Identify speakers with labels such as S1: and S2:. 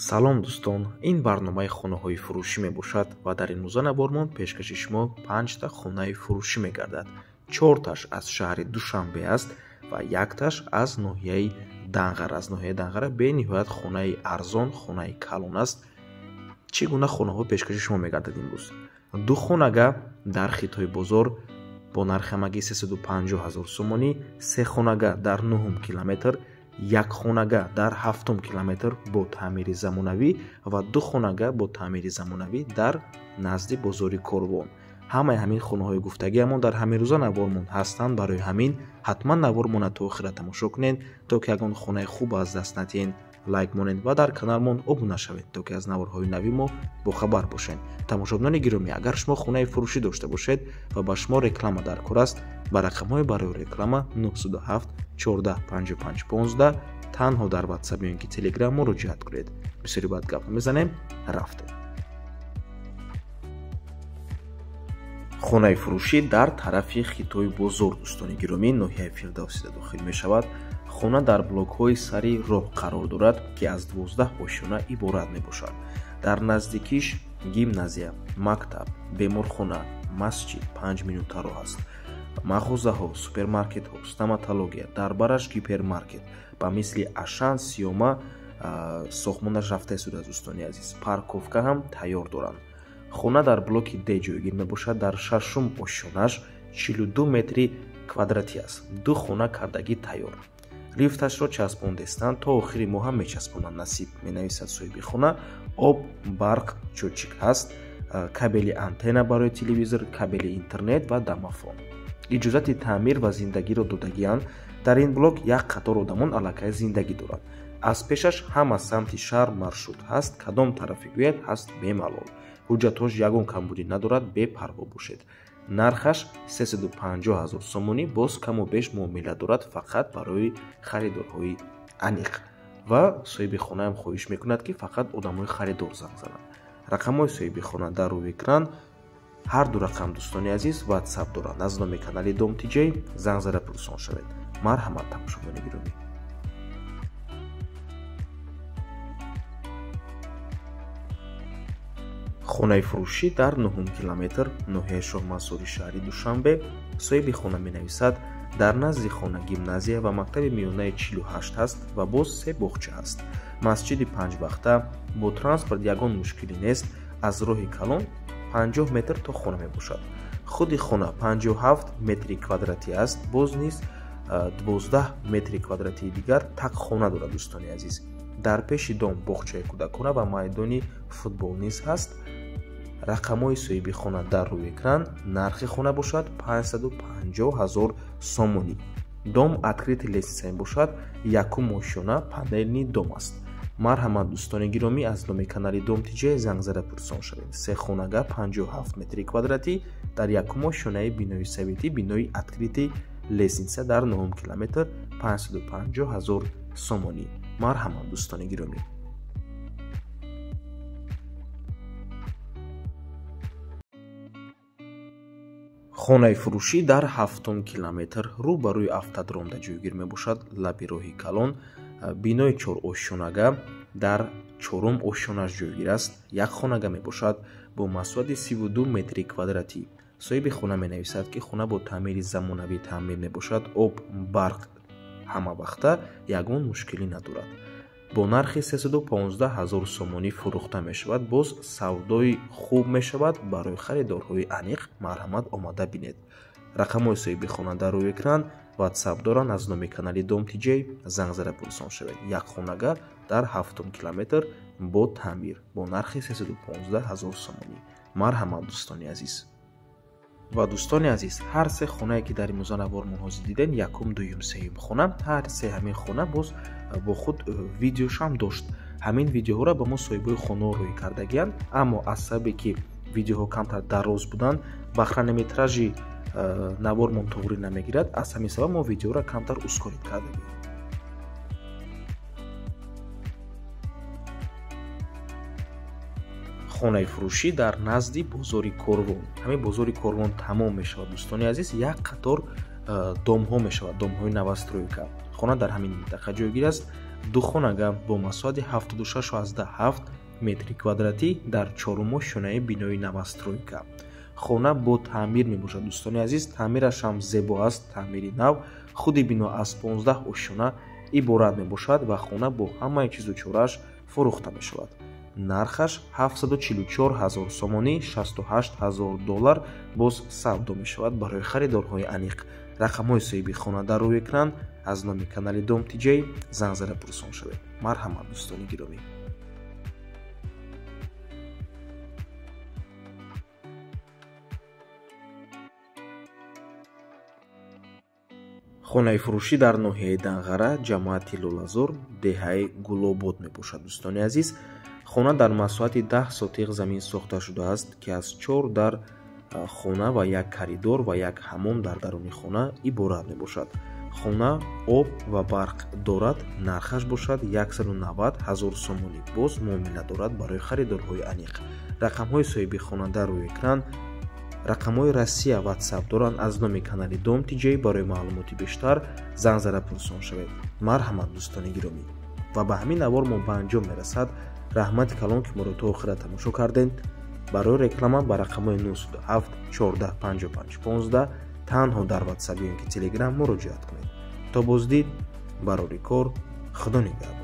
S1: Салом дӯстон, ин барномаи хонаҳои фурӯшӣ мебошад ва дар ин музанабормон пешкаши шумо 5та хонаи фурӯшӣ мегардад. 4таш аз шаҳри Душанбе аст ва 1таш аз ноҳияи Данғара. Аз ноҳияи Данғара бениҳоят хонаи арзон, хонаи калон аст. Чӣ гуна хонаҳо пешкаши шумо мегардад имрӯз? 2 хонага дар Хитои бозор бо нархи ҳамагӣ 350 000 сомонӣ, 3 хонага дар 9 километр, 1 хонага дар 7 километр бо таъмири замонавӣ ва 2 хонага бо таъмири замонавӣ дар назди бозори Корвон. Ҳамаи ҳамин хонаҳои гуфтагиамон дар ҳамин рӯза навормон ҳастанд. Барои ҳамин ҳатман навормона то охира тамошо кунед, то ки ягон хонаи хуб аз даст надиҳед. Лайк монед ва дар каналмон обуна шавед, то ки аз наворҳои нави мо бохабар бошед. Тамошобинони гиромӣ, агар шумо хонаи фурӯшӣ дошта бошед ва ба шумо реклама дар кор аст, ба рақамҳои барои реклама 907 14 55 15 танҳо дар WhatsApp ё ин ки Telegram муроҷиат кунед. Бисёри баъд гап мезанем, рафтем. Хонаи фурӯшӣ дар тарафи Хитои бозор, дӯстони гиромӣ, ноҳияи Фирдавсида дохил мешавад. Хона дар блокҳои сари роҳ қарор дорад, ки аз 12 ошёна иборат мебошад. Дар наздикиш гимназия, мактаб, беморхона, масҷид 5 минута роҳ аст. Мағозаҳо, супермаркетҳо, стоматология, дар бараш гипермаркет ба мисли Ашан, Сиёма сохтмонаш рафта истодааст, дӯстони азиз. Парковка ҳам тайёр доранд. Хона дар блоки Д ҷойгир мебошад. Дар 6-ум ошёнаш 42 метри квадратӣ аст. 2 хона кардагӣ тайёр. Лифташро часпондестанд, то охири моҳ ҳам мечаспонанд, насиб, менависад соҳиби хона. Об, барқ, чӯчик ҳаст, кабели антенна барои телевизор, кабели интернет ва домофон. Иҷозати таъмир ва зиндагиро додагианд. Дар ин блок як қатор одамон аллакай зиндагӣ доранд. Аз пешаш ҳама самти шаҳр маршрут ҳаст, кадом тарафе гӯяд ҳаст бемалол. Ҳуҷҷатҳош ягон камбудӣ надорад, бепарво бошед. Нархаш 350 000 сомонӣ, боз каму беш муомила дорад фақат барои харидорҳои аниқ. Ва соҳиби хонаам хоҳиш мекунад, ки фақат одамои харидор занг зананд. Рақамҳои соҳиби хона дар рӯи экран, ҳар ду рақам, дӯстони азиз, WhatsApp доранд. Аз номи канали Дом ТЖ занг зада пурсон шавед. Марҳамат, тамошобинони гиромӣ. Хонаи фурӯшӣ дар 9 километр, ноҳияи Шоҳмансури шаҳри Душанбе. Соҳиби хона менависад, дар назди хона гимназия ва мактаби миёнаи 48 ҳаст ва боз 3 боғча ҳаст. Масҷиди 5 вақта, бо транспорт ягон мушкилӣ нест, аз роҳи калон 50 метр то хона мебошад. Худи хона 57 метри квадратӣ аст, боз низ 12 метри квадратии дигар так хона дорад, дӯстони азиз. Дар пеши дом боғчаи кӯдакона ва майдони футбол низ ҳаст. Рақамҳои соҳиби хона дар рӯи экран, нархи хона бошад 550 000 сомонӣ. Дом открытый лестница мебошад, якум ошёна панелни дом аст. Марҳамат, дӯстони гиромӣ, аз номи канали Дом ТЖ занг зада пурсон шавед. 3 хонага 57 метри квадратӣ дар якум ошёнаи бинои советӣ, бинои открытый лестница дар 9 километр, 550 000 сомонӣ. Марҳамат, дӯстони гиромӣ. Хонаи фурӯшӣ дар 7 километр рӯ ба рӯи автодромда ҷойгир мебошад, лаби роҳи калон, бинои 4 ошёнага дар 4-ум ошёнаш ҷойгир аст. 1 хонага мебошад бо масоҳати 32 метри квадратӣ. Соҳиби хона менависад, ки хона бо таъмири замонавӣ таъмир мебошад, об, барқ ҳама вақта, ягон мушкилӣ надорад. Бо нархи 315 000 сомонӣ фурӯхта мешавад, боз савдои хуб мешавад. Барои харидорҳои аниқ марҳамат омада бинед. Рақамҳои соҳиби хона дар рӯи экран, WhatsApp доранд. Аз номи канали Дом ТЖ занг зада пурсон шавед. 1 хонага дар 7 километр бо таъмир бо нархи 315 000 сомонӣ. Марҳамат, дӯстони азиз. Ва дӯстони азиз, ҳар се хонае ки дар имрӯза навормон ҳозир дидем, якум, дуюм, сеюм хона, ҳар се ҳамин хона боз бо худ видеошам дошт. Ҳамин видеоҳоро ба мо соҳибои хонаҳо рӯй кардагиянд, аммо аз сабабе ки видеоҳо камтар дароз буданд ва хронометражи навормон туғрӣ намегирад, аз ҳамин сабаб мо видеоро камтар ускорид кардагием. Хонаи фурӯшӣ дар назди бозори Корвон. Ҳамин бозори Корвон тамом мешавад, дӯстони азиз, як қатор домҳо мешавад, домҳои новостройка. Хона дар ҳамин минтақа ҷойгир аст. Ду хонага бо масоҳати 76,7 метри квадратӣ дар чорум ошёнаи бинои новостройка. Хона бо таъмир мебошад, дӯстони азиз. Таъмираш ҳам зебо аст, таъмири нав. Худи бино аз 15 ошёна иборат мебошад ва хона бо ҳамаи чизу чорааш фурӯхта мешавад. Нархаш 744 ҳазор сомонӣ, 68 ҳазор доллар боз савдо мешавад барои харидорҳои аниқ. Рақамҳои соҳиби хона дар рӯи экран. Аз номи канали Дом Тиҷейзанг зада пурсон шавед. Марҳамат, дӯстони гиромӣ. Хонаи фурӯшӣ дар ноҳияи Данғара, ҷамоати Лолазор, деҳаи Гулобод мебошад, дӯстони азиз. Хона дар масоҳати 10 сотиқ замин сохта шудааст, ки аз 4 дар хона ва як коридор ва як ҳамом дар даруни хона иборат мебошад. Хона об ва барқ дорад, нархаш бошад 190 ҳазор сомонӣ. Боз муомила дорад барои харидорҳои аниқ. Рақамҳои соҳиби хона дар рӯи экран. Рақамҳои Россия WhatsApp доранд. Аз номи канали Дом Тиҷейбарои маълумоти бештар занг зада пурсон шавед. Марҳамат, дӯстони гиромӣ. Ва ба ҳамин навор мо ба анҷом мерасад. Раҳмати калон, ки моро то охира тамошо кардед. Барои реклама ба рақамҳои 97 14 55 15 танҳо дар WhatsApp ё ин ки Telegram муроҷиат кунед. То боздид, барори кор, Худо нигаҳбон.